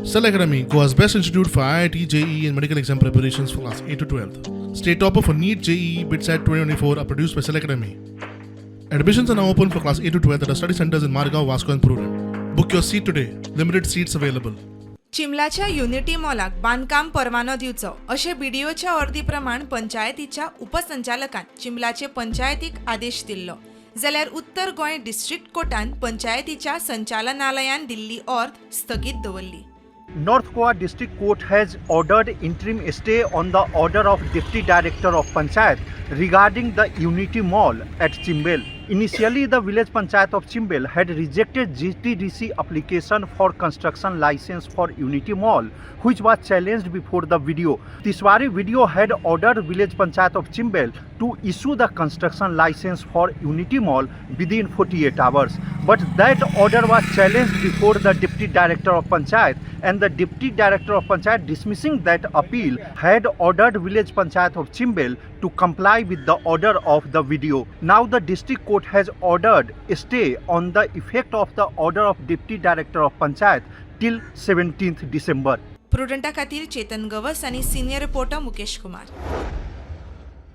Cell Academy, Goa's best institute for IIT, JEE, and medical exam preparations for class 8 to 12. State topper for NEET, JEE, BITSAT 2024 are produced by Cell Academy. Admissions are now open for class 8 to 12 at our study centers in Margao, Vasco, and Prudent. Book your seat today. Limited seats available. चिमलाच्या unity मॉलाक बांदकाम परवानो दिवचो अशें बीडीओच्या अर्दी प्रमाण पंचायतीच्या उपसंचालकान चिमलाचे पंचायतीक आदेश दिल्लो, जाल्यार उत्तर गोंय डिस्ट्रिक्ट कोर्टान पंचायतीच्या संचालनालयान दिल्ली ऑर्द स्थगीत दवरली. North Goa District Court has ordered interim stay on the order of Deputy Director of Panchayat regarding the Unity Mall at Chimbel. Initially, the village panchayat of Chimbel had rejected GTDC application for construction license for Unity Mall, which was challenged before the BDO. Tiswadi BDO had ordered village panchayat of Chimbel to issue the construction license for Unity Mall within 48 hours. But that order was challenged before the Deputy Director of Panchayat, and the Deputy Director of Panchayat, dismissing that appeal, had ordered village panchayat of Chimbel to comply with the order of the BDO. Now the district court has ordered a stay on the effect of the order of Deputy Director of Panchayat till 17th December. प्रुडंटा खातीर चेतन गवस आनी senior reporter Mukesh Kumar.